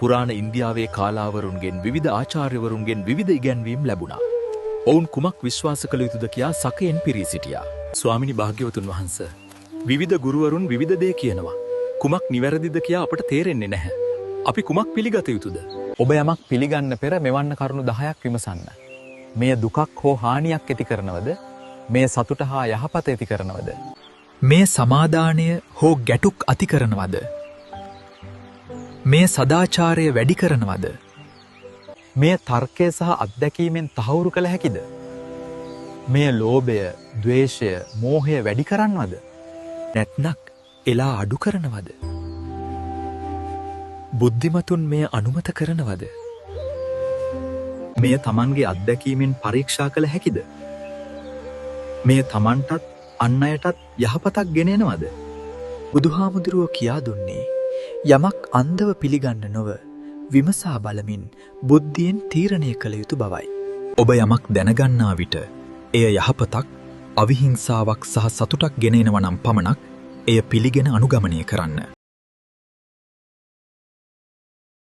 පුරාණ ඉන්දියාවේ කාලාවරුන්ගෙන් විවිධ ආචාර්යවරුන්ගෙන් විවිධ ඉගැන්වීම් ලැබුණා. ඔවුන් කුමක් විශ්වාස කළ යුතුද කියා සැකයෙන් පිරී සිටියා. ස්වාමිනි භාග්‍යවතුන් වහන්ස, විවිධ ගුරුවරුන් විවිධ දේ කියනවා. කුමක් නිවැරදිද කියා අපට තේරෙන්නේ නැහැ. අපි කුමක් පිළිගත යුතුද? ඔබ යමක් පිළිගන්න පෙර මෙවන්න කරුණු 10ක් විමසන්න. මෙය දුකක් හෝ හානියක් ඇති කරනවද? මෙය සතුට හා යහපත ඇති කරනවද? මෙය සමාදානය හෝ ගැටුක් ඇති කරනවද? මෙය සදාචාරය වැඩි කරනවද? මෙය තර්කය සහ අත්දැකීමෙන් තහවුරු කළ හැකිද? මෙය ලෝභය, ද්වේෂය, මෝහය වැඩි කරනවද? නැත්නම් එලා අඩු කරනවද? බුද්ධිමතුන් මෙය අනුමත කරනවද? මෙය තමන්ගේ අත්දැකීමෙන් පරීක්ෂා කළ හැකිද? මෙය තමන්ටත් අන් අයටත් යහපතක් ගෙන එනවද? බුදුහාමුදුරුවෝ කියා දුන්නේ යමක් අන්ධව පිළිගන්න නොව විමසා බලමින් බුද්ධියෙන් තීරණය කළ යුතු බවයි. ඔබ යමක් දැනගන්නා විට එය යහපතක්, අවිහිංසාවක් සහ සතුටක් ගෙන එනවා නම් පමණක් එය පිළිගෙන අනුගමනය කරන්න.